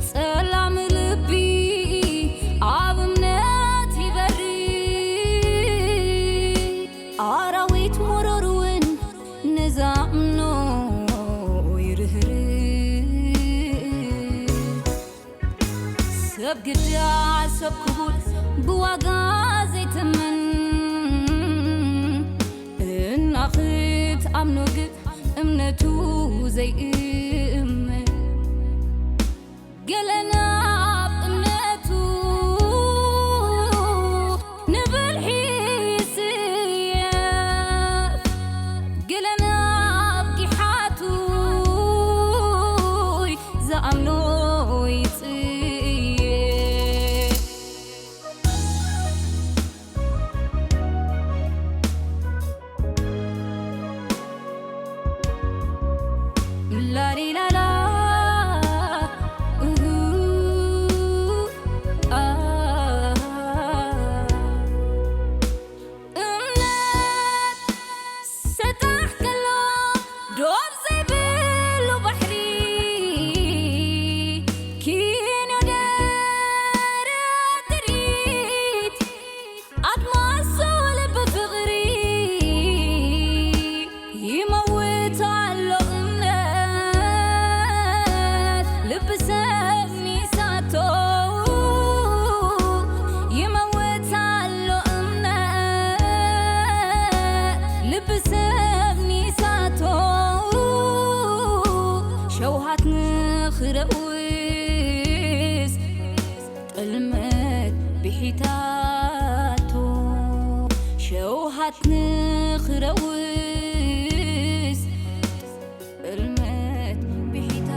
ጸላም ልቢ ኣብ እምነት ይበሪ፣ ኣራዊት መረር እውን ንዛምኖ ይርህርህ። ሰብ ግዳ ሰብ ክቡር ብዋጋ ዘይትምን፣ እና ክትኣምኖ ግን እምነቱ ዘይእመን። ገለ ናብ እምነቱ ንብልሒ ይስየፍ፣ ገለ ናብ ጊሓቱ ዝኣምኖ ይጽየፍ። ላሊላላ፣ እሁ፣ ኣ። እምነት ሰጣሕ ከሎ ዶብ ዘይብሉ ባሕሪ፣ ኪኖ ደረት ጥሪት ኣድማስ ልቢ ፍቕሪ፣ ይመውት ኣሎ እምነት ልቢ ሰብ ሚሳቶ፣ ይመውት ኣሎ እምነት ልቢ ሰብ ሚሳቶ፣ ሸውሃት ንኽረውስ ጥልመት ብሒታቶ፣ ሸውሃት ንኽረውስ ጥልመት ብሒታቶ።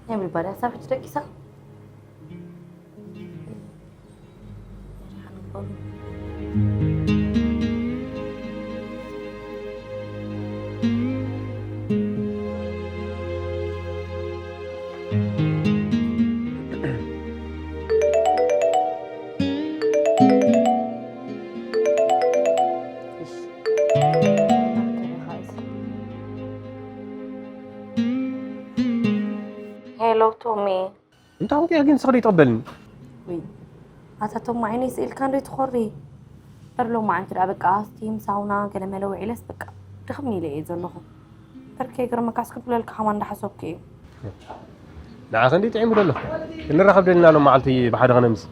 Everybody, ኣሳብ ሕጂ ደቂሳ። ሄሎ ቶሚ። እንታይ ኮንኪ ግን ስኽሪ ይትቕበልኒ? ወይ፣ ኣታ ቶም ዓይነይ ስኢልካ እንዶ ይትኾሪ? እምበር ሎማዓንቲ ደኣ በቃ ስቲም፣ ሳውና፣ ገለ መለ ውዒለስ በቃ ድኽም ኢለ እየ ዘለኹ። እምበር ከይገርመካስ ክብለልካ ከማን እንዳሓሰብኩ እየ። ንዓኺ እንዲ ጥዒሙ ደሎ። ክንራኸብ ደሊና ሎም መዓልቲ ብሓደ ክነምሲ።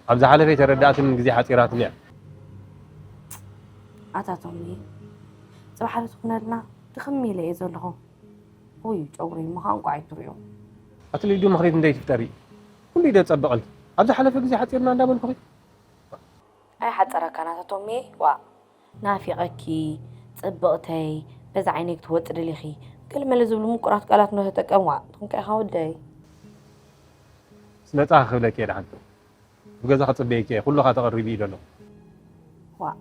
ኣብ ዝሓለፈ ኣይተረዳእትን ግዜ ሓጺራትኒ እያ። ኣታ ቶሚ፣ ጽባሕ ዶ ትኹነልና? ድኽም ኢለ እየ ዘለኹ። ውይ፣ ጨጉረይ እሞ ኸኣ እንቋዕ ኣይትሪኦ። ኣቲ ሊዱ ምኽኒት እንደ ይትፍጠሪ። ኩሉ ይደ ጸብቐልኪ። ኣብ ዝሓለፈ ግዜ ሓጺርና እንዳበልኩኺ። ኣይሓጸረካን ኣታ ቶሜ፣ ዋእ። ናፊቐኪ፣ ጽብቕተይ፣ በዛ ዓይነይ ክትወጺ ደሊኺ። ገለ መለ ዝብሉ ምቁራት ቃላት እንዳተጠቀም፣ ዋእ። ትኹንካ ኢኻ ወደይ። ስመጻ ክብለኪ እየ ደሓን። ብገዛ ክጽበየኪ እየ፣ ኩሉ ከኣ ተቐሪቡ እዩ ዘሎ። ዋእ፣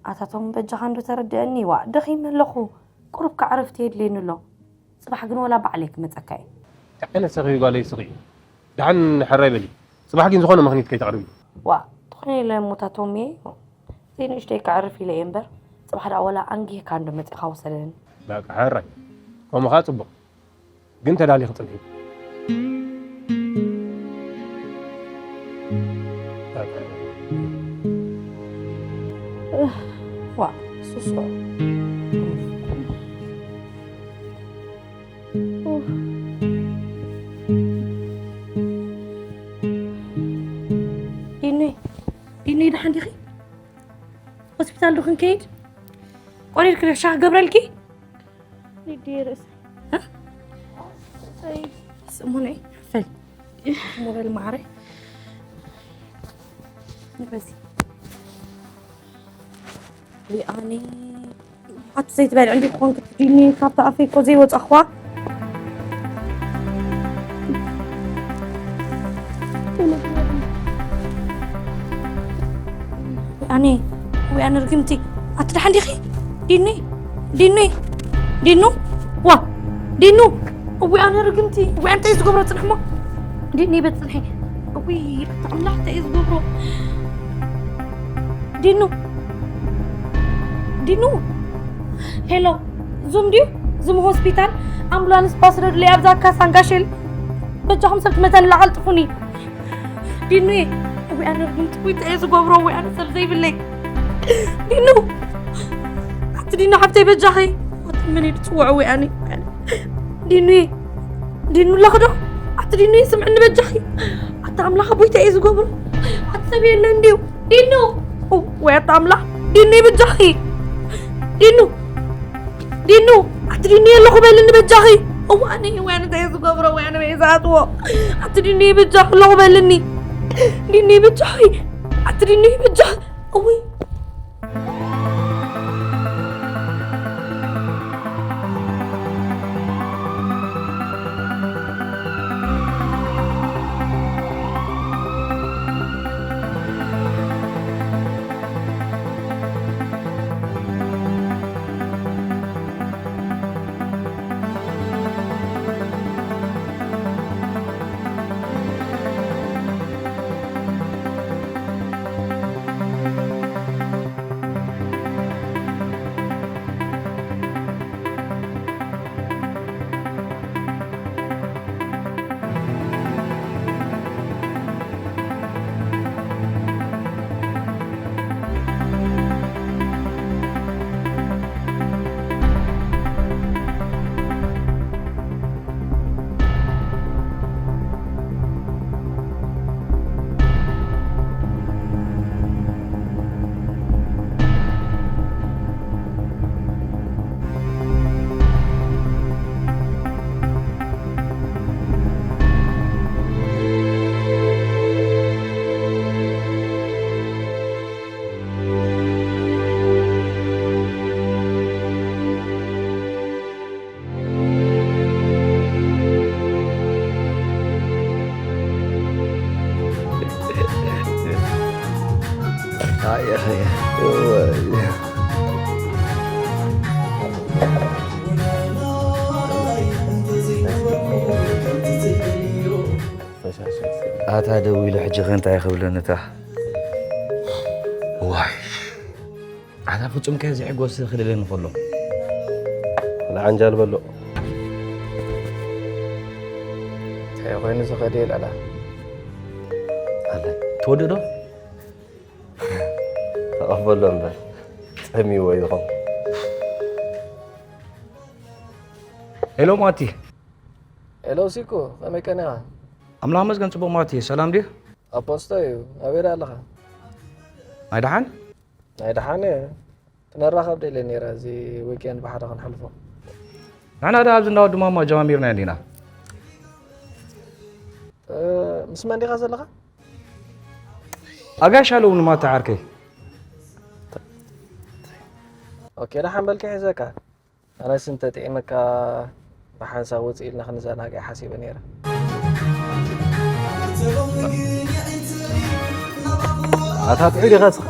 ኣታ ቶም በጃኻ እንዶ ተረድአኒ፣ ዋእ፣ ደኺመ ኣለኹ። ቁሩብ ከኣ ዕረፍቲ የድልየኒ ኣሎ። ጽባሕ ግን ወላ ባዕለይ ክመጸካ እየ። እንታይ ዓይነት ሰኺ ጓለይ ስኺ? ደሓን ሕራይ በሊ። ጽባሕ ግን ዝኾነ ምኽኒት ከይተቕርቢ። ዋ፣ ትኾነ ኢለ እሞ ታቶም እየ። ዘይንእሽተይ ከዕርፍ ኢለ እየ እምበር፣ ጽባሕ ደኣ ወላ ኣንጊህካ እንዶ መጺኻ ውሰደኒ። በቃ ሕራይ። ከምኡ ኸኣ ጽቡቕ። ግን ተዳሊኺ ጽንሒ። ዋ፣ ሱሱ። ኡፍ። ዲኑይ፣ ዲኑይ፣ ደሓን ዲኺ? ሆስፒታል ዶ ክንከይድ? ቆሪርኪ ዶ ሻህ ክገብረልኪ? ሊዲ ርእሰይ። እ? ርእሰይ። ስሙነይ፣ ፈል። ሞበል ማዕረ። ንበዚ። ዊኣኒ። ኣቲ ዘይትበልዕ እንዲ ክኾን ክትዲኒ ካብታ ኣፈይ እኮ ዘይወጻኽዋ። ዊኣኒ፣ ዊኣኒ ርግምቲ። ኣቲ ደሓን ዲኺ? ዲኒ፣ ዲኒ፣ ዲኑ፣ ዋ፣ ዲኑ። ዊኣኒ ርግምቲ። ዊኣኒ እንታይ ዝገብሮ ጽንሕሞ? ዲኒ በጽንሒ። እውይ፣ ኣታ ኣምላኽ፣ እንታይ እዩ ዝገብሮ? ዲኑ፣ ዲኑ። ሄሎ፣ ዙም ድዩ? ዙም ሆስፒታል፣ ኣምቡላንስ ባስ ዶ ድለይ ኣብዛ ካሳንጋሸል። በጃኹም ሰብ ትመተላ ቀልጥፉኒ። ዲኑዬ፣ እውይ፣ ኣነ ርግምቲ፣ እውይ፣ እንታይ እዩ ዝገብሮ? እውይ፣ ኣነ ሰብ ዘይብለይ። ዲኑ፣ ኣቲ ዲኑ ሓብተይ በጃኺ። ኣቲ መን እዩ ዝጽውዖ? እውይ፣ ኣነ፣ እውይ፣ ኣነ። ዲኑዬ፣ ዲኑ ኣለኺ ዶ? ኣቲ ዲኑዬ ስምዕኒ በጃኺ። ኣቲ ኣምላኽ ኣቦይ እንታይ እዩ ዝገብሮ? ኣቲ ሰብ የለን ድዩ? ዲኑ! ወይ ኣቲ ኣምላኽ፣ ዲኑዬ በጃኺ። ዲኑ! ዲኑ! ኣቲ ዲኑዬ ኣለኹ በልኒ በጃኺ። እዋ ኣነ፣ ወይ ኣነ እንታይ እዩ ዝገብሮ? ወይ ኣነ በይ ዝኣትዎ? ኣቲ ዲኑዬ በጃኺ ኣለኹ በልኒ። ዲኑዬ በጃኺ። ኣቲ ዲኑዬ በጃኺ። እውይ። ኣታ ደዊሉ ሕጂ ከ እንታይ ክብለኒ እታ? ዋይ፣ ኣታ ፍጹም ከ እዚ ሕጎስ ክልለኒ ከሎ። ንዓንጃል በሎ። እንታይ ኮይኑ ዝኸደ ይላላ? ኣለ፣ ትወድእ ዶ? ተቐበሎ እምበር፣ ጸሚዎ ይኾን። ሄሎ ማቲ። ሄሎ ሲኮ፣ ከመይ ቀኒኻ? ኣምላኽ መስገን ጽቡቕ ማቲ፣ ሰላም ድዩ? ኣብ ፖስቶ እዩ። ኣበይ ደኣ ኣለኻ? ናይ ደሓን? ናይ ደሓን እየ። ክንራኸብ ደልየ ነይረ፣ እዚ ዊኬንድ ብሓደ ክንሕልፎ። ንሕና ደኣ ኣብዚ እንዳ ወዲ ማማ ጀማሚርና እንዲና። እ፣ ምስ መን ዲኻ ዘለኻ? ኣጋይሽ ኣለዉ ንማታ ዓርከይ። ኦኬ፣ ደሓን በል ክሕዘካ። ኣነስ እንተጥዒመካ ብሓንሳብ ውፅእ ኢልና ክንዘናጋዕ ሓሲበ ነይረ። ኣታ ጥዑይ ዲኻ ስኻ?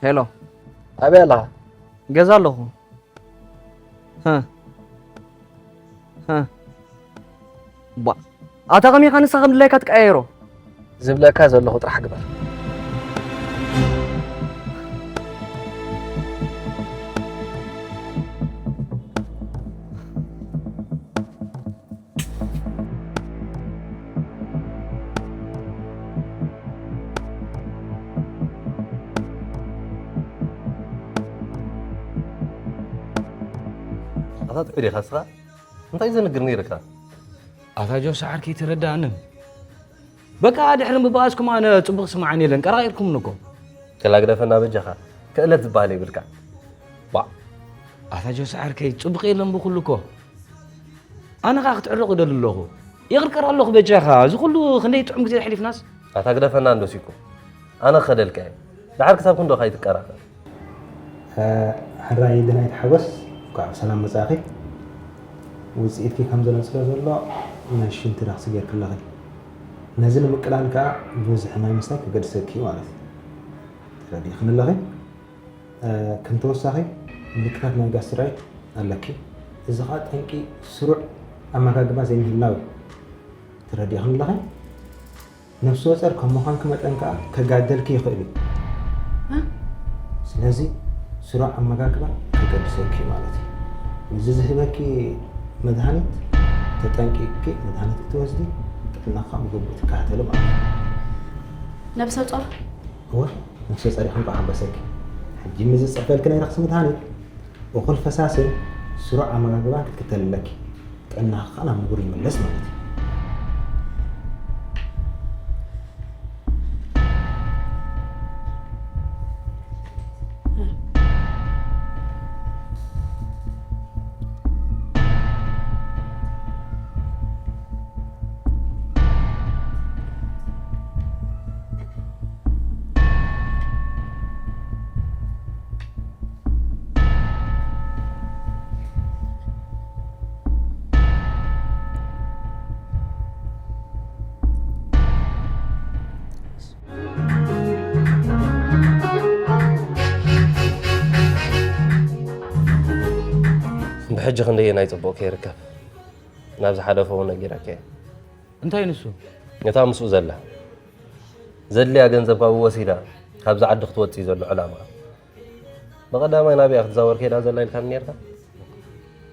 ሄሎ፣ ኣበይ ኣለኻ? ገዛ ኣለኹ። ሀ፣ ሀ። ቧ፣ ኣታ ከመይ ኢኻ ንስኻ ከም ድላይካ ትቀያየሮ? ዝብለካ ዘለኹ ጥራሕ ግበር። ኣታ ጥዑይ ዲኻ እስኻ? እንታይ ዘንግር ነይርካ? ኣታ ጆስ ዓርከይ ትረዳእንን። በቃ ድሕሪ ምባኣስኩም ኣነ ጽቡቕ ስምዓኒ የለን ቀራቒርኩምኒ እኮ። ከላግደፈና በጃኻ ክእለት ዝበሃል የብልካ። ዋ ኣታ ጆስ ዓርከይ ጽቡቕ የለን ብኹሉ እኮ። ኣነ ኸኣ ክትዕረቕ ይደሊ ኣለኹ። ይቕርቀር ኣለኹ በጃኻ። እዚ ኩሉ ክንደይ ጥዑም ግዜ ኣሕሊፍናስ። ኣታ ግደፈና እንዶ ሲኮ። ኣነ ክኸደልካ እየ። ደሓር ክሳብ ክንዶ ኸይትቀራቐር። ሕራይ ደናይት ሓጎስ እንኳዕ ብሰላም መጻእኺ። ውጽኢትኪ ከም ዘሎ ስለ ዘሎ ናይ ሽንቲ ዳክሲ ጌርክለኺ። ነዚ ንምቅላል ከኣ ብብዝሒ ማይ ምስታይ ከገድሰኪ እዩ ማለት እዩ። ተረዲእክኒ ኣለኺ። ከም ተወሳኺ ምልክታት ናይ ጋስትራይት ኣለኪ። እዚ ከኣ ጠንቂ ስሩዕ ኣመጋግባ ዘይምህላው እዩ። ተረዲእክኒ ኣለኺ። ነፍሲ ወጸር ከም ምዃንኪ መጠን ከኣ ከጋደልኪ ይኽእል እዩ። ስለዚ ስሩዕ ኣመጋግባ ከገድሰኪ እዩ ማለት እዩ። ምስዚ ዝህበኪ መድሃኒት ተጠንቂቕኪ መድሃኒት ክትወስዲ ጥዕናኻ ብግቡእ ትከታተሊ ማለት እዩ። ነብሰ ጾር እወ ነፍሰ ጸር ይኹን ከሓበሰኪ። ሕጂ ምስዚ ዝጽሕፈልኪ ናይ ረኽሲ መድሃኒት እኹል ፈሳስን ስሩዕ ኣመጋግባን ክትክተሊ ኣለኪ። ጥዕናኺ ከኣ ናብ ንቡር ይምለስ ማለት እዩ። ብሕጂ ክንደየናይ ጽቡቕ ከይርከብ ናብ ዝሓለፈ እውን ነጊረካ እየ። እንታይ ንሱ? ነታ ምስኡ ዘላ ዘድልያ ገንዘብ ካብኡ ወሲዳ ካብዚ ዓዲ ክትወጽእ እዩ ዘሎ ዕላማ። ብቐዳማይ ናበይ እያ ክትዛወር ከይዳ ዘላ ኢልካኒ ነርካ?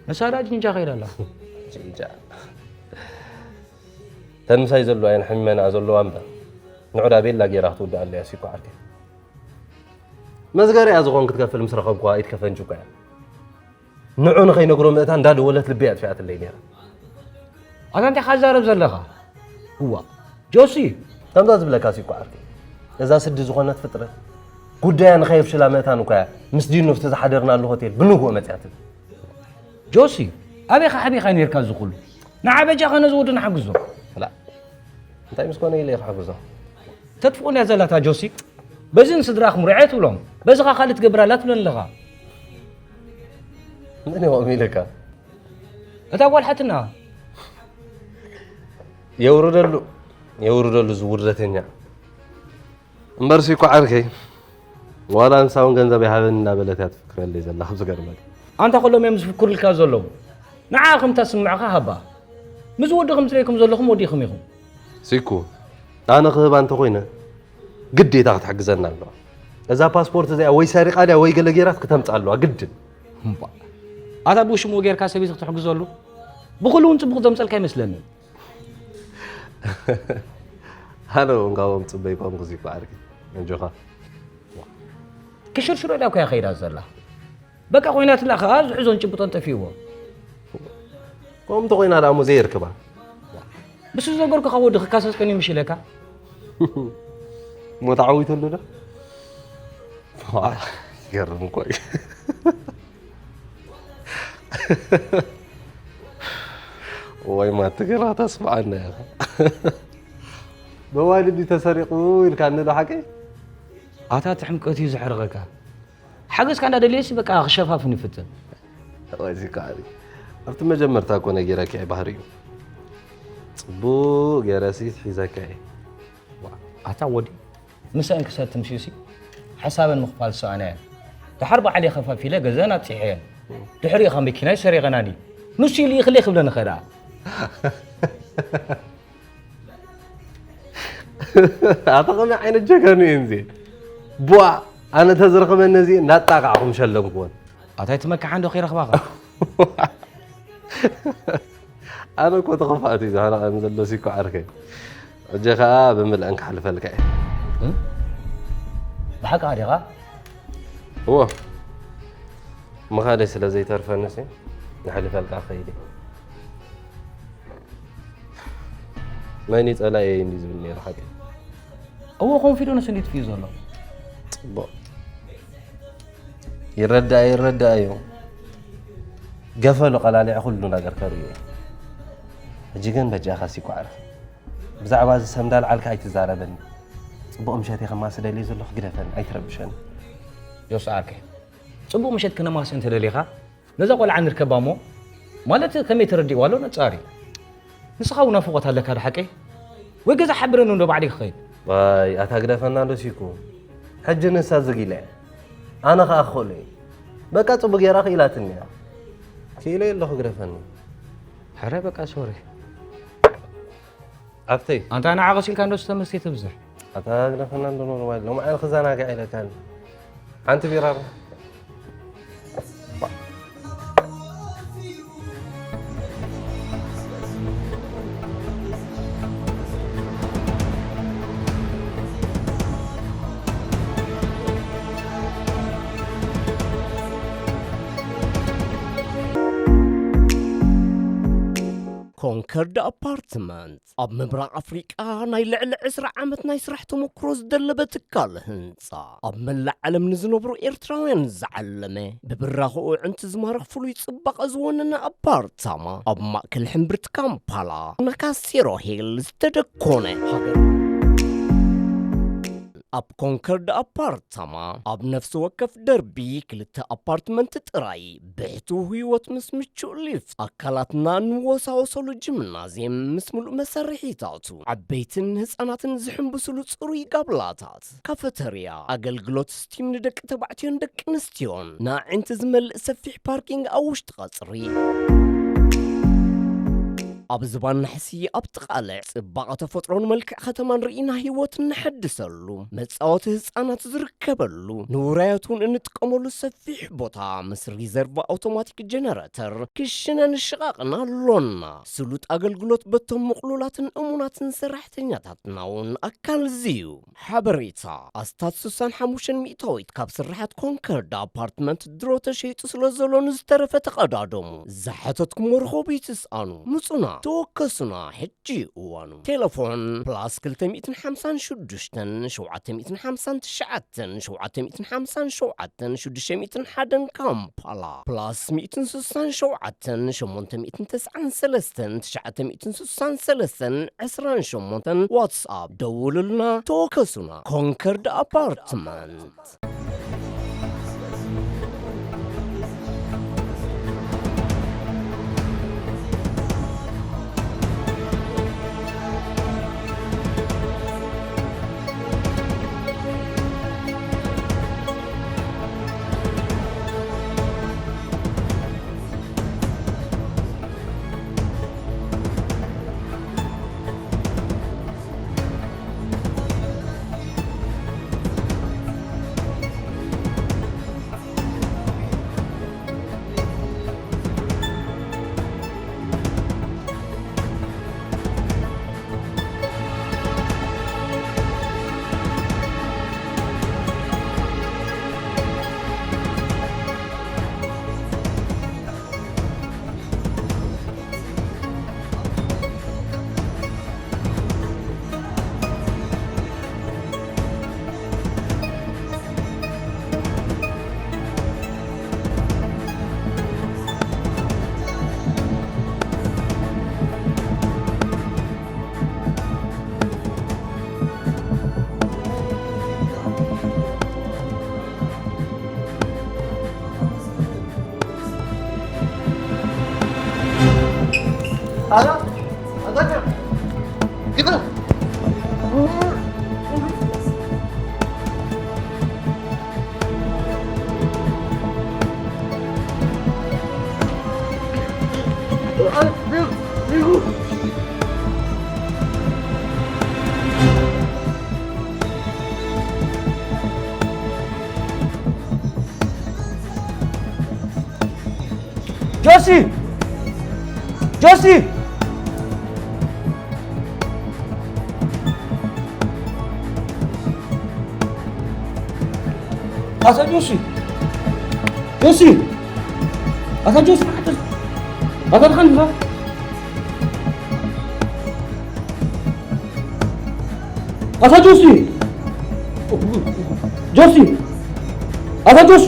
መሳዳ ጅንጃ ከይዳ ኣላ። ጅንጃ ተን ምሳይ ዘለዋ እየን ሕሚመንኣ ዘለዋ እምበር ንዑ ዳ ቤላ ገይራ ክትውድኣለያ ሲኮ ዓርከይ። መዝገርያ ዝኾን ክትከፍል ምስ ረኸብኩዋ ኢድ ከፈንጅ እኳ እያ። ንዑ ንኸይነግሮ ምእታ እንዳደወለት ልበይ ኣጥፊኣትለይ ነይራ። ኣታ እንታይ ካዛረብ ዘለኻ? እዋ ጆሲ! ከምዛ ዝብለካ ሲኮ ዓርከይ እዛ ስዲ ዝኾነት ፍጥረት ጉዳያ ንኸየፍሽላ ምእታን እኳ እያ ምስ ዲኑ ኣብቲ ዝሓደርናሉ ሆቴል ብንግሆ መፅያትኒ። ጆሲ ኣበይ ከሓቢኻ ነርካ እዚ ኩሉ? ንዓ በጃኻ ነዚ ወዲ ንሓግዞ። ላ እንታይ ምስ ኮነ ኢለ እየ ክሕግዞ? ተጥፍኦን እያ ዘላታ ጆሲ። በዚ ንስድራኹም ርዕየ ትብሎም፣ በዚ ኸኣ ካልእ ትገብር ኣላ ትብለኒ ኣለኻ። መን እየ ከምኡ ኢለካ? እታ ጓል ሓትና። የውርደሉ የውርደሉ እዚ ውርደተኛ። እምበርሲ እኮ ዓርከይ ዋላ ንሳ እውን ገንዘብ ይሃበኒ እናበለት እያ ትፍክረለይ ዘላ። ዝገርመካ ኣንታ ኩሎም እዮም ዝፍክሩልካ ዘለዉ። ንዓ ከም ተስምዕኻ ሃባ። ምስ ወዲ ከም ትርእይኩም ዘለኹም ወዲኹም ኢኹም። ሲኩ ኣነ ክህባ እንተኾይነ ግዴታ ክትሕግዘና ኣለዋ። እዛ ፓስፖርት እዚኣ ወይ ሰሪቓ ድያ ወይ ገለ ጌራት ክተምጻ ኣለዋ ግድን። እምባ ኣታ ብውሽምኡ ጌርካ ሰበይቲ ክትሕግዘሉ ብኹሉ እውን ጽቡቕ ዘምጸልካ ኣይመስለንን። ኣነ እውን ካብኦም ጽበይ ቆምኩ ሲኩ ዓርኪ። ኣጆኻ። ክሽርሽሮ ኢላ እኮ እያ ከይዳ ዘላ። በቃ ኮይናትላ ከኣ ዝሕዞን ጭብጦን ጠፊእዎ። ከምኡ እንተኾይና ደኣ እሞ ዘየርክባ። ብሱ ዝነገርኩኻ ወዲ ክካሰስ ቀንዩ ምሽ ኢለካ። እሞ ተዓዊተሉ ዶ? ይገርም እኮ እዩ። ወይ ማትግራ ተስምዓና ኢኻ። መዋይል ድዩ ተሰሪቑ ኢልካኒ ዶ ሓቀይ? ኣታ እቲ ሕምቀት እዩ ዘሕርቐካ። ሓገዝካ እንዳደለየሲ በቃ ክሸፋፍን ይፍትን። እዚ ከዓኒ ኣብቲ መጀመርታ እኮ ነጊረኪ እየ ባህሪኡ። ጽቡቕ ገይረሲ ሒዘካ እየ። ኣታ ወዲ ምሳእን ክሰቲ ምስዩሲ ሓሳበን ምኽፋል ዝሰኣና እየን። ድሓር ባዕለይ ኸፋፊለ ገዘን ኣብፂሐየን። ድሕሪኡ ኸዓ መኪናይ ሰሪቐናኒ። ንሱ ኢሉ ይኽለይ ክብለኒ ኸ ደኣ። ኣታ ከመይ ዓይነት ጀጋኑ እየን እዚኤን? ቡኣ፣ ኣነ ተዝረኽበኒ እዚኤን እናጣቃዕኹ ምሸለምክወን። ኣታ ኣይትመክሓን ዶ ከይረኽባኻ? ኣነ እኮ ተኸፋእቲ ዝሃረቐኒ ዘሎ ሲኮ ዓርከይ። ሕጂ ኸኣ ብምልአን ክሓልፈልካ እየ። እ? ብሓቂ ዲኻ? እዎ። ምኻደይ ስለ ዘይተርፈኒ ሲ ንሕልፈልካ ከይደ። መን እዩ ጸላኢየይ እንዲ ዝብል ነይሩ ሓቂ። እዎ ኮንፊደንስ እንዲ ትፍዩ ዘሎ። ጽቡቕ። ይረዳእ ይረዳእ እዩ። ገፈሉ ቀላሊዐ ኩሉ ነገር ከርእዩ እየ። ሕጂ ግን በጃኻ ሲኳዕረ። ብዛዕባ እዚ ሰምዳ ልዓልካ ኣይትዛረበኒ። ጽቡቕ ምሸት እየ ከማስ ደልየ ዘለኹ ግደፈኒ ኣይትረብሸኒ። ዮስ ዓርከይ ጽቡቕ ምሸት ክነማሲ እንተደሊኻ ነዛ ቆልዓ ንርከባ እሞ ማለት ከመይ ተረዲእዋ ኣሎ ነጻሪ። ንስኻ እውን ናፍቖት ኣለካ ዶ ሓቀይ? ወይ ገዛ ሓብረኒ እንዶ ባዕለይ ክኸይድ። ዋይ ኣታ ግደፈና እንዶ ሲኩ። ሕጂ ንሳ ዝግ ኢለ እያ። ኣነ ኸኣ ክኽእሎ እየ። በቃ ጽቡቕ ጌራ ክኢላትኒ እያ። ክኢለ ኣለኹ ግደፈኒ። ሕረ በቃ ሶሪ። ኣብተይ ኣንታ ንዓ ቀሲልካ እንዶ ስተመስቴ ትብዝሕ። ኣታ ግደፈና እንዶ ኖርማል ሎምዓል ክዘናግዕ ኢለካኒ። ሓንቲ ቢራ ብ- ኮንከርድ ኣፓርትመንት ኣብ ምብራቕ ኣፍሪቃ ናይ ልዕሊ ዕስራ ዓመት ናይ ስራሕ ተመክሮ ዝደለበ ትካል ህንጻ፣ ኣብ መላእ ዓለም ንዝነብሩ ኤርትራውያን ዝዓለመ፣ ብብራኸኡ ኣዕንቲ ዝማርኽ ፍሉይ ጽባቐ ዝወነነ ኣፓርታማ፣ ኣብ ማእከል ሕምብርቲ ካምፓላ፣ ናካሴሮ ሂል ዝተደኮነ ሃገር። ኣብ ኮንከርድ ኣፓርታማ፣ ኣብ ነፍሲ ወከፍ ደርቢ ክልተ ኣፓርትመንት ጥራይ፣ ብሕቱው ህይወት ምስ ምቹእ ሊፍት፣ ኣካላትና እንወሳወሰሉ ጂምናዝየም ምስ ምሉእ መሳርሒታቱ፣ ዓበይትን ህጻናትን ዝሕንብስሉ ጽሩይ ጋብላታት፣ ካፈተርያ፣ ኣገልግሎት ስቲም ንደቂ ተባዕትዮን ደቂ ኣንስትዮን፣ ንኣዒንቲ ዝመልእ ሰፊሕ ፓርኪንግ ኣብ ውሽጢ ቀጽሪ። ኣብ ዝባን ናሕሲ ኣብ ጥቓ ልዕ ጽባቐ ተፈጥሮን መልክዕ ከተማን ርኢና ህይወት እነሐድሰሉ፣ መጻወቲ ህጻናት ዝርከበሉ፣ ንውራያት እውን እንጥቀመሉ ሰፊሕ ቦታ ምስ ሪዘርቭ ኣውቶማቲክ ጀነረተር ክሽነን ሽቓቕን ኣሎና። ስሉጥ ኣገልግሎት በቶም ምቕሉላትን እሙናትን ሰራሕተኛታትና እውን ኣካል እዚ እዩ። ሓበሬታ ኣስታት ስሳን ሓሙሽተን ሚእታዊት ካብ ስርሓት ኮንከርድ ኣፓርትመንት ድሮ ተሸይጡ ስለ ዘሎ ንዝተረፈ ተቐዳደሙ። ዝሓተትኩሞ ርኸቡ ይትስኣኑ። ምጹና፣ ተወከሱና፣ ሕጂ እዩ እዋኑ። ቴሌፎን ፕላስ ክልተ ሚእትን ሓምሳን ሽዱሽተን ሸውዓተ ሚእትን ሓምሳን ትሽዓተን ሸውዓተ ሚእትን ሓምሳን ሸውዓተን ሽዱሽተ ሚእትን ሓደን ካምፓላ ፕላስ ሚእትን ስሳን ሸውዓተን ሸሞንተ ሚእትን ተስዓን ሰለስተን ትሽዓተ ሚእትን ስሳን ሰለስተን ዕስራን ሸሞንተን ዋትስኣፕ ደውሉልና፣ ተወከሱና። ኮንከርድ ኣፓርትመንት። ጆሲ! ጆሲ! ኣታ ጆሲ! ጆሲ! ኣታ ጆሲ! ኣታ ደሓን ዲኻ? ኣታ ጆሲ! ጆሲ! ኣታ ጆሲ!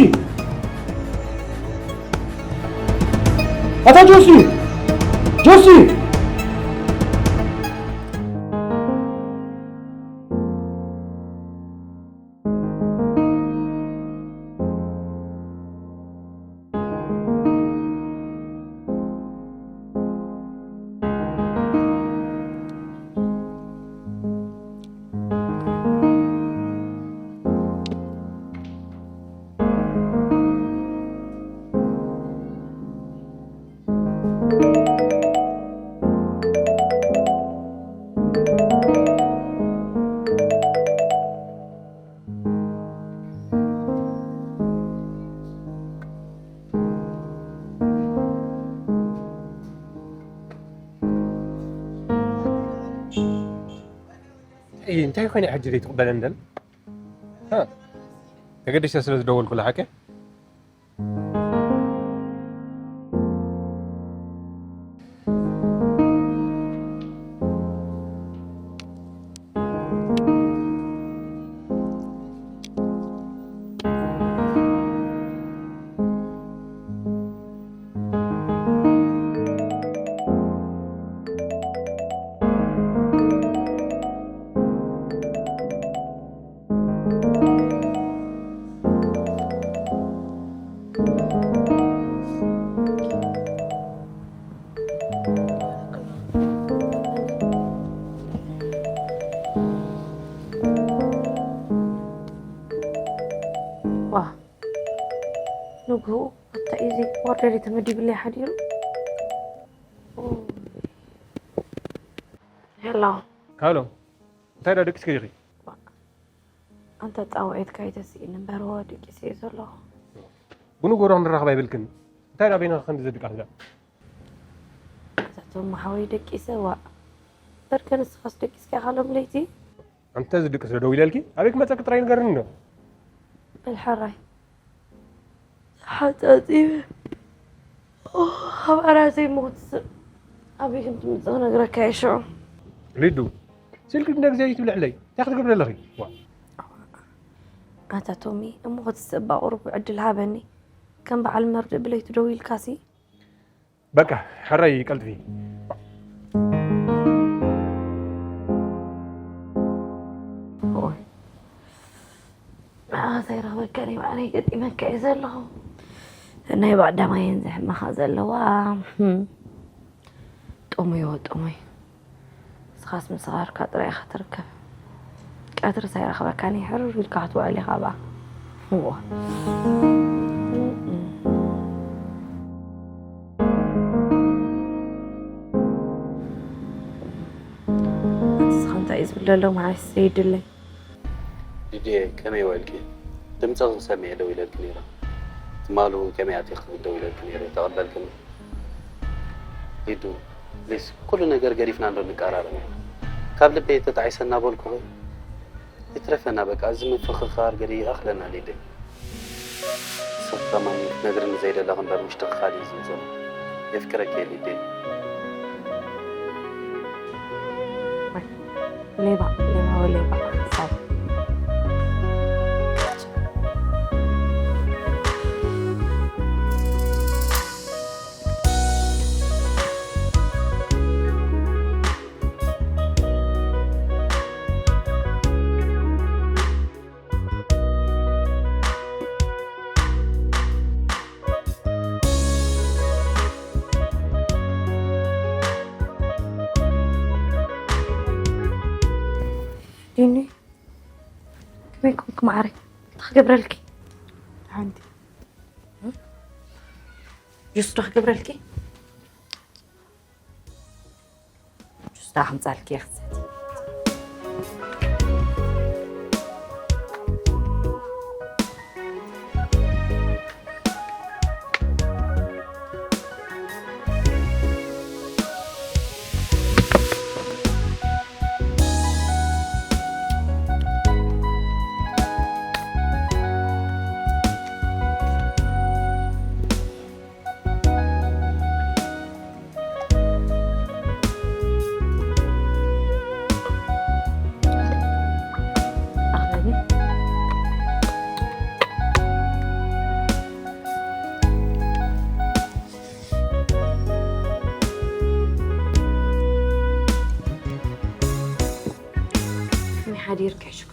ኣታ ጆሲ! ጆሲ! እይ፣ እንታይ ኮይነ ሕጂ ዘይትቕበለኒ ደል? ሃ? ተገዲሰ ስለ ዝደወልኩላ ሓቀ? ዋ፣ ንግሆ ኣታ ኢዚ ኦርደር ተመዲብለይ ሓዲሩ። ሄሎ። ሃሎ፣ እንታይ ዳ ደቂስኪ ዲኺ? ኣንተ ጻውዒትካ ኣይተስኢን እምበር፣ ወ ደቂሰ እዩ ዘለኹ። ብንጎሮ ክንራኸብ ኣይብልክን። እንታይ ዳ በይንኻ ክንዲ ዘድቃስ ዳ? ኣታ ቶም ሓወይ ደቂሰ፣ ዋእ። በርከ ንስኻስ ደቂስካ ኢኻ ሎም ለይቲ? ኣንተ ዝድቅስ ዶ ደው ኢለልኪ? ኣበይ ክመጸኪ ጥራይ ንገርኒ እንዶ። በል ሕራይ። ተሓጻጺበ። ኦ፣ ካብ ዓራተይ እሞ ክትስእ። ኣበይ ከም ትምጽእ ክነግረካ እየ ሽዑ። ሊዱ፣ ስልኪ ክንደይ ግዜ እዩ ትብልዕለይ? እንታይ ክትገብሪ ኣለኺ? ዋ። ኣታ ቶሚ፣ እሞ ክትስእ እባ ቁሩብ ዕድል ሃበኒ። ከም በዓል መርድእ ብለይቲ ደው ኢልካሲ። በቃ፣ ሕራይ ቀልጥፊ። ኦይ። ንዓኻ ዘይረኽበካ ናይ ባዕለይ ገጢመካ እየ ዘለኹ። ናይ ባዕዳማየን ዘሕመኻ ዘለዋ። ህም። ጥሙይ ወ ጥሙይ። ንስኻስ ምስ ስኻርካ ጥራይ ኢኻ ትርከብ። ቀትሪ ሳይረኽበካኒ ሕርር ኢልካ ክትውዕል ኢኻ ብኣ። እዋ። ንስኻ እንታይ እዩ ዝብል ዘሎ መዓስ ዘይድለይ? ሊድየ፣ ከመይ ውዕልኪ? ድምፅኺ ክሰምዕ እየ ደው ኢለልኪ ነይረ። ትማል እውን ከመይ ኣቲኺ ክብል ደው ኢለልኪ ነይረ፣ ተቐበልክኒ? ሊዱ፣ ፕሊስ፣ ኩሉ ነገር ገዲፍና እንዶ ንቀራረብ ኢና። ካብ ልበይ ተጣዒሰ እናበልኩኺ፣ ይትረፈና በቃ፣ እዚ ምፍኽኻር ገለ ይኣኽለና ሊደይ። ንስኺ ከማን ክትነግርኒ ዘይደለኺ እምበር ውሽጥኺ ካልእ እዩ ዝብል ዘሎ። የፍቅረኪ እየ ሊደይ። ሌባ፣ ሌባ፣ ሌባ፣ ሰብ። ዲኒ፣ ከመይ ኮንክ መዓረይ? እንታይ ክገብረልኪ? ሓንቲ ጁስ ዶ ክገብረልኪ? ጁስ ዳ ከምጻልኪ እየ ክትሰቲ።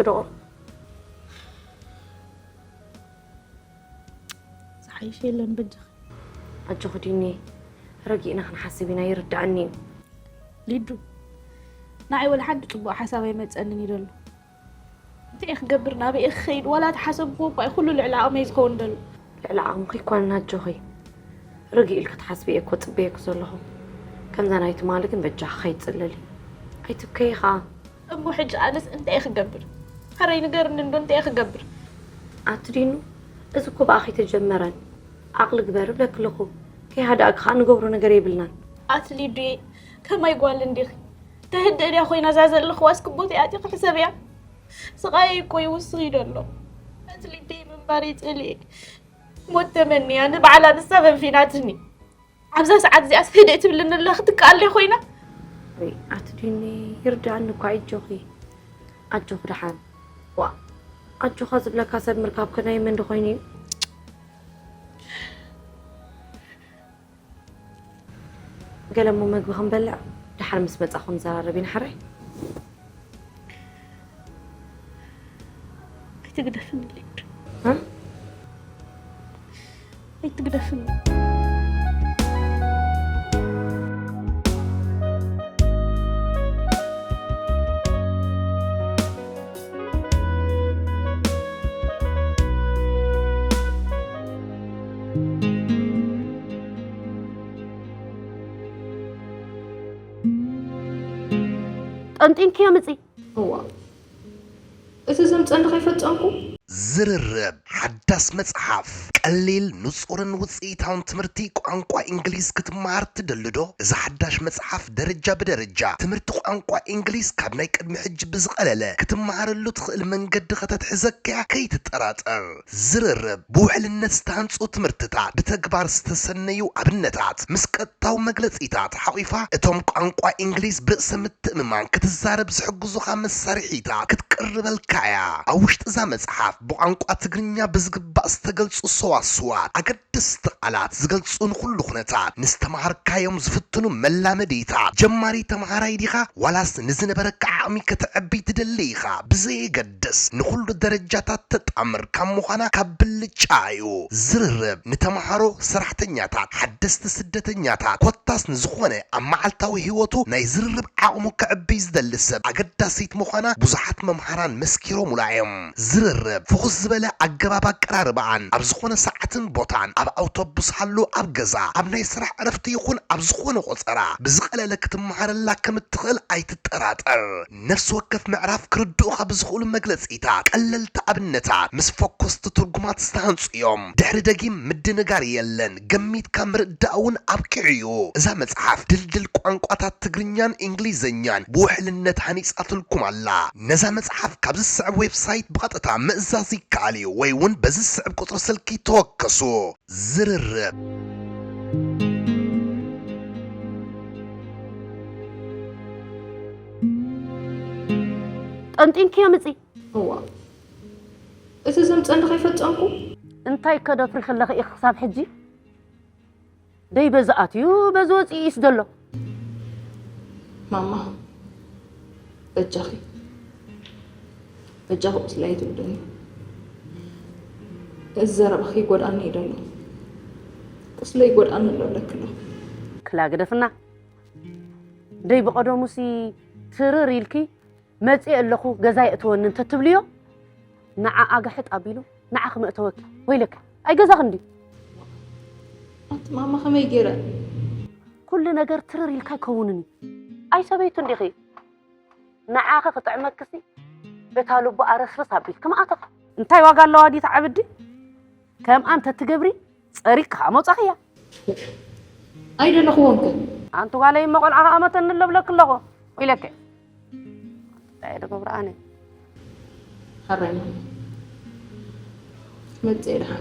ዶ ዝሓይሽ የለን በጃኺ። ኣጆኺ ዲኒ፣ ረጊእና ክንሓስብ ኢና፣ ይርድኣኒ እዩ። ሊዱ፣ ንዓይ ወላ ሓንቲ ጽቡቕ ሓሳብ ኣይመጸንን እዩ ዘሎ። እንታይ እየ ክገብር፣ ናበይ እየ ክኸይድ? ዋላ ተሓሰብኩዎ እኳ እዩ ኩሉ ልዕሊ ዓቕመይ ዝኸውን ዘሎ። ልዕሊ ዓቕምኺ እኳ ኣጆኺ፣ ርግእ ኢልኪ ትሓስቢ እየ እኮ ጽበየኪ ዘለኹ። ከምዛ ናይ ትማሊ ግን በጃኺ ከይትጽለሊ። ኣይትብከዪ ኸኣ። እሞ ሕጂ ኣነስ እንታይ እየ ክገብር? ሕራይ ንገርኒ እንዶ እንታይ እየ ክገብር? ኣቲ ዲኑ፣ እዚ እኮ ብኣኺ ተጀመረን። ዓቕሊ ግበሪ ብለኪ ኣለኹ። ከይሃዳእኪ ኸኣ ንገብሮ ነገር የብልናን። ኣቲ ሊዱየ፣ ከማይ ጓል እንዲኺ። ተህድእ ድያ ኮይና እዛ ዘለኽዋ እስኪ ቦተይ ኣቲኺ ሕሰብያ። ስቓየይ እኮ ይውስኽ እዩ ዘሎ። ኣቲ ሊዱየ ምንባር እየ ጸሊኤ። ሞት ተመንያ ንባዕላ ንሳ ፈንፊናትኒ። ኣብዛ ሰዓት እዚኣስ ህድእ ትብልኒ ኣላ ክትከኣለይ ኮይና። ወይ ኣቲ ዲኒ፣ ይርድኣኒ እኳ ኣጆኺ። ኣጆኺ ደሓን። ዋ፣ ኣጆኻ ዝብለካ ሰብ ምርካብ ከ ናይ መን ዶ ኮይኑ እዩ? ገለ እሞ መግቢ ክንበልዕ፣ ደሓር ምስ መጻኹ ንዘራረብ ኢና ሕራይ። ኣይትግደፍኒ ሊዱ። እ? ኣይትግደፍኒ። ጠንጢንክዮ ምጺ። እዋ፣ እቲ ዘምጸኒ ከይፈጸምኩ። ዝርርብ ሓዳስ መጽሓፍ፣ ቀሊል፣ ንጹርን ውጽኢታውን ትምህርቲ ቋንቋ እንግሊዝ ክትመሃር ትደሊ ዶ? እዛ ሓዳሽ መጽሓፍ ደረጃ ብደረጃ ትምህርቲ ቋንቋ እንግሊዝ ካብ ናይ ቅድሚ ሕጂ ብዝቐለለ ክትመሃረሉ ትኽእል መንገዲ ከተትሕዘካ እያ፣ ከይትጠራጠር። ዝርርብ ብውሕልነት ዝተሃንጹ ትምህርትታት፣ ብተግባር ዝተሰነዩ ኣብነታት፣ ምስ ቀጥታዊ መግለጺታት ሓቒፋ፣ እቶም ቋንቋ እንግሊዝ ብርእሰ ምትእምማን ክትዛረብ ዝሕግዙኻ መሳርሒታት ክትቅርበልካ እያ። ኣብ ውሽጢ እዛ መጽሓፍ፣ ብቋንቋ ትግርኛ ብዝግባእ ዝተገልጹ ሰዋስዋት፣ ኣገደስቲ ቃላት ዝገልጹ ንኹሉ ኩነታት፣ ንዝተምሃርካዮም ዝፍትኑ መላመዲታት፣ ጀማሪ ተምሃራይ ዲኻ ዋላስ ንዝነበረካ ዓቕሚ ከተዕቢ ትደሊ ኢኻ፣ ብዘየገድስ ንኹሉ ደረጃታት ተጣምር ካብ ምዃና ካብ ብልጫ እዩ። ዝርርብ ንተምሃሮ፣ ሰራሕተኛታት፣ ሓደስቲ ስደተኛታት፣ ኮታስ ንዝኾነ ኣብ መዓልታዊ ህይወቱ ናይ ዝርርብ ዓቕሙ ከዕብይ ዝደሊ ሰብ ኣገዳሲት ምዃና ብዙሓት መምሃራን መስኪሮሙላ እዮም። ዝርርብ ፍኹስ ዝበለ ኣገባብ ኣቀራርባኣን ኣብ ዝኾነ ሰዓትን ቦታን፣ ኣብ ኣውቶቡስ ሃሉ፣ ኣብ ገዛ፣ ኣብ ናይ ስራሕ ዕረፍቲ ይኹን ኣብ ዝኾነ ቆጸራ ብዝቐለለ ክትመሃረላ ከም እትኽእል ኣይትጠራጠር። ነፍሲ ወከፍ ምዕራፍ ክርድኡኻ ብዝኽእሉ መግለጺታት፣ ቀለልቲ ኣብነታት፣ ምስ ፈኮስቲ ትርጉማት ዝተሃንጹ እዮም። ድሕሪ ደጊም ምድንጋር የለን፣ ገሚትካ ምርዳእ እውን ኣብቂዑ እዩ። እዛ መጽሓፍ ድልድል ቋንቋታት ትግርኛን እንግሊዝኛን ብውሕልነት ሃኒጻትልኩም ኣላ። ነዛ መጽሓፍ ካብ ዝስዕብ ዌብሳይት ብቐጥታ ምእዛዝ ይከኣል እዩ፣ ወይ እውን በዚ ዝስዕብ ቁጽሪ ስልኪ ተወከሱ። ዝርርብ። ጠንጢንክዮ ምጺ። እዋ፣ እቲ ዘምጸኒ ከይፈጸምኩ። እንታይ ከደፍሪ ከለኺ ኢኺ ክሳብ ሕጂ? ደይ በዚ ኣትዩ በዚ ወጺኡ ኢስ ዘሎ። ማማ፣ በጃኺ፣ በጃኺ ቁስለይ ኣይትጉድእኒ። እዚ ዘረባኺ ይጎድኣኒ እዩ ዘሎ። ቁስለይ ይጎድኣኒ ኣሎ እብለኪ ኣለኹ። ክላ ግደፍና። ደይ ብቐደሙሲ ትርር ኢልኪ መጺኤ ኣለኹ፣ ገዛ የእትወኒ እንተትብልዮ፣ ንዓኣ ግሕጥ ኣቢሉ ንዓኺ መእተወኪ። ወይለኪ፣ ኣይገዛኽን ድዩ? ኣቲ ማማ፣ ከመይ ገይረ? ኩሉ ነገር ትርር ኢልካ ኣይከውንን እዩ። ኣይ ሰበይቱ እንዲኺ። ንዓኺ ክጥዕመክሲ፣ እታ ልቡ ኣረስርስ ኣቢልኪ መኣተኺ። እንታይ ዋጋ ኣለዋ ድዩ ትዓብዲ? ከምኣ እንተትገብሪ፣ ጸሪግካ ከኣ መውጻኽያ። ኣይደለኽዎን ከ? ኣንቲ ጓለይ እሞ ቆልዓ ከኣ መተኒ ኣሎ ብለኪ ኣለኹ። ኢለከ። እንታይ እየ ዝገብሮ ኣነ? ሓራይ ማማ። መጽእ ኢልካ።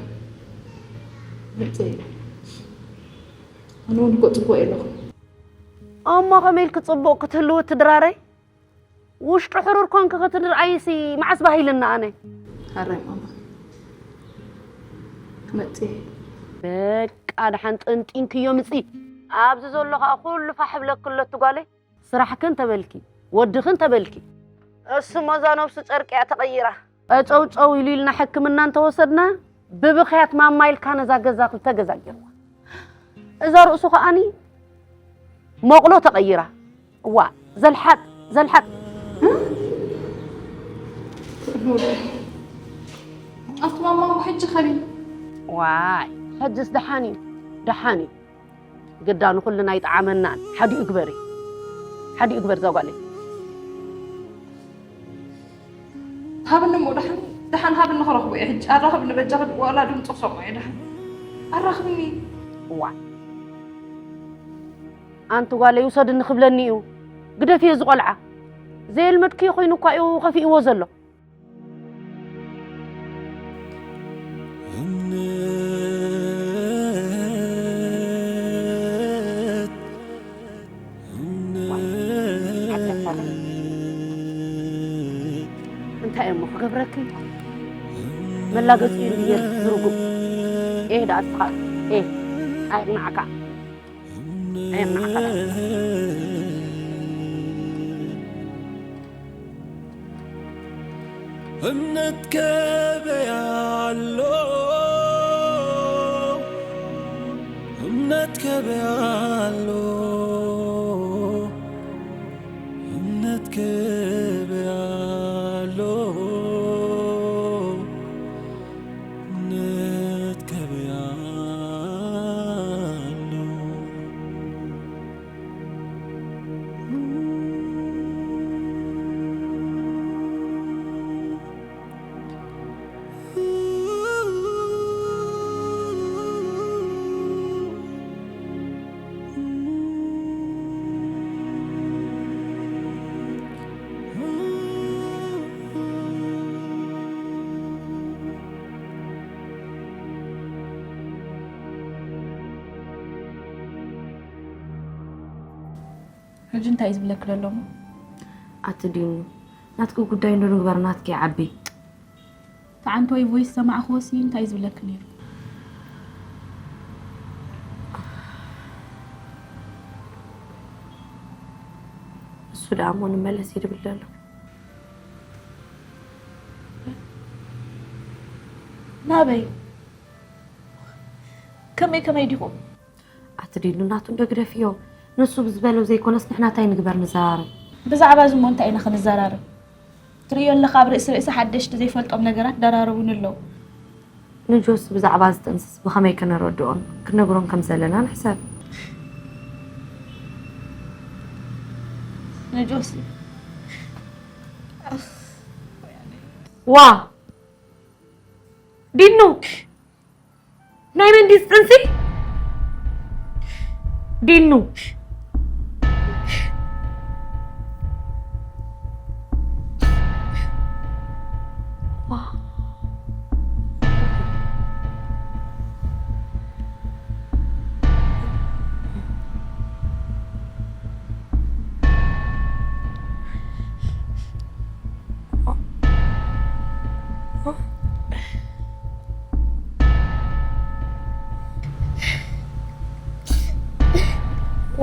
መጽእ ኢለ። ኣነ እውን እኮ ጽቡቕ የለኹ። እሞ ከመይ ኢልኪ ጽቡቕ ክትህልዊ ትድራረይ? ውሽጡ ሕሩር ኮንኪ ክትድርኣይሲ መዓስ ባህ ኢልና ኣነ? ሓራይ ማማ። መጽእ። በቃ ደሓን ጠንጢንክዮ ምጺ። ኣብዚ ዘሎ ከኣ ኩሉ ፋሕ ብለኪ ኣሎ እቲ ጓለይ። ስራሕክን ተበልኪ፣ ወድኽን ተበልኪ። እሱ ሞዛ ነብሱ ጨርቂ እያ ተቐይራ። ቀጨውጨው ኢሉ ኢልና ሕክምና እንተወሰድና፣ ብብኽያት ማማ ኢልካ ነዛ ገዛ ክልተ ገዛ ገይርዋ። እዛ ርእሱ ከኣኒ መቑሎ ተቐይራ። እዋ፣ ዘልሓጥ፣ ዘልሓጥ። ኣቲ ማማ፣ ሕጂ ኸሊ ዋይ፣ ሕጅስ ደሓን እዩ፣ ደሓን እዩ። ግዳ ንኹልና ኣይጠዓመናን። ሓዲኡ ግበሪ፣ ሓዲኡ ግበር እዛ ጓለይ። ሃብኒ እሞ ደሓን፣ ደሓን ሃብኒ ክረኽቦ እየ ሕጂ። ኣራኽብኒ በጃኺ፣ ዋላ ድምፂ ክሰምዖ እየ ደሓን። ኣራኽብኒ። እዋ፣ ኣንቲ ጓለይ ውሰድኒ ክብለኒ እዩ። ግደፍዮ እዚ ቆልዓ። ዘየልመድክዮ ኮይኑ እኳ እዩ ከፊእዎ ዘሎ። እምነት እምነት እንታይ እሞ ክገብረኪ? መላገፂኡ እንድየ ዝርጉም። ኤህ ደኣ እስኻ ኤህ ኣየቕንዓካ፣ ኣየቕንዓካ ደኣ። እምነት ገበያ ኣሎ፣ እምነት ገበያ ኣሎ፣ እምነት ገበያ ኣሎ፣ እምነት ገበያ ኣሎ። ሕጂ እንታይ እዩ ዝብለኪ ዘሎ እሞ? ኣቲ ዲኑ፣ ናትኪ ጉዳይ እንዶ ንግበር፣ ናትኪ ይዓቢ። እቲ ዓንተወይ ቮይስ ሰማዕክዎሲ እንታይ እዩ ዝብለኪ ነይሩ? እሱ ደኣ እሞ ንመለስ እዩ ድብል ዘሎ። ናበይ? ከመይ ከመይ ዲኹም? ኣቲ ዲኑ፣ ናቱ እንዶ ግደፍዮ። ንሱ ብዝበሎ ዘይኮነስ ንሕና እንታይ ንግበር ንዘራረብ። ብዛዕባ እዚ እሞ እንታይ ኢና ክንዘራረብ? ትርእዮ ኣለኻ፣ ኣብ ርእሲ ርእሲ ሓደሽቲ ዘይፈልጦም ነገራት ደራረቡኒ ኣለዉ። ንጆሲ ብዛዕባ እዚ ጥንስስ ብኸመይ ከነረድኦን ክንነግሮን ከም ዘለና ንሕሰብ። ንጆሲ ዋ ዲኑ፣ ናይ መን ድዩ ጥንሲ? ዲኑ። ዋ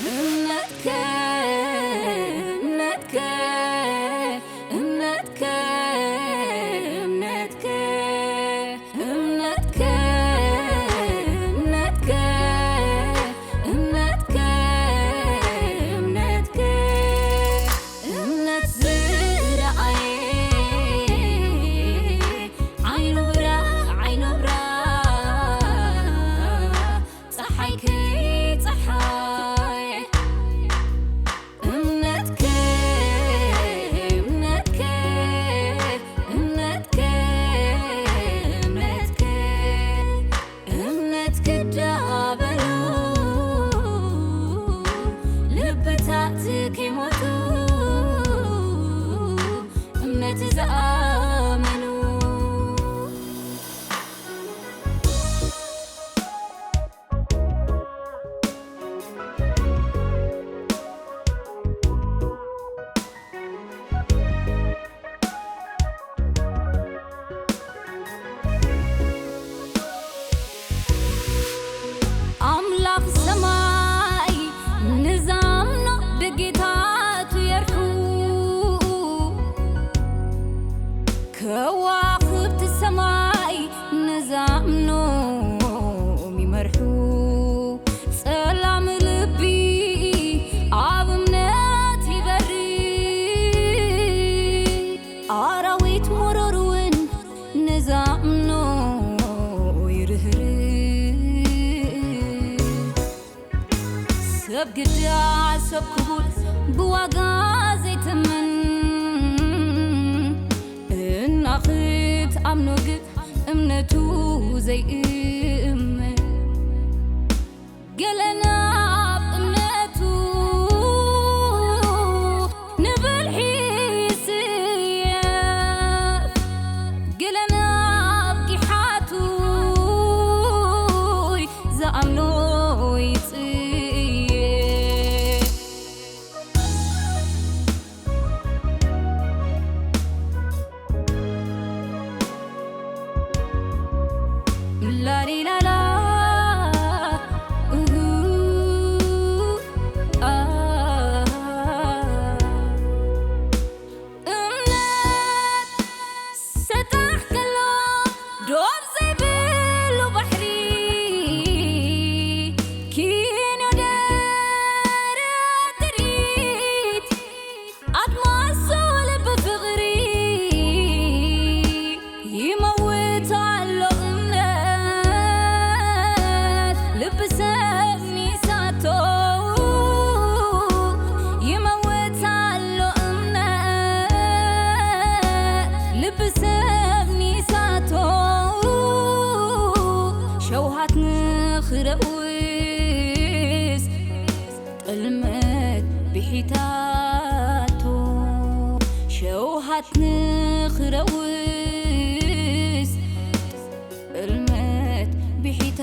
እምነትከ እምነትከ እምነትከ እምነትከ እምነትከ እምነትከ እምነትከ ግዳ ሰብ ክቡር ብዋጋ ዘይትምን፣ እና ክትኣምኖ ግን እምነቱ ዘይእምን። ገለ ናብ እምነቱ ንብልሒ ይስየፍ፣ ገለ ናብ ጊሓቱ ዝኣምኖ ይጽየፍ። ላሊላላ፣ እሁ፣ ኣ። እምነት ሰጣሕ ከሎ ዶብ ዘይብሉ ባሕሪ፣ ኪንዮ ደረት ትርኢት ኣድማሱ ልቢ ፍቕሪ። ይመውት ኣሎ እምነት ልቢ ሰብ ሚሳቶ፣ ይመውት ኣሎ እምነት ልቢ ሰብ ሚሳቶ። ሸውሃት ንኽረውስ ጥልመት ብሒታቶ፣ ሸውሃት ንኽረውስ ጥልመት ብሒታ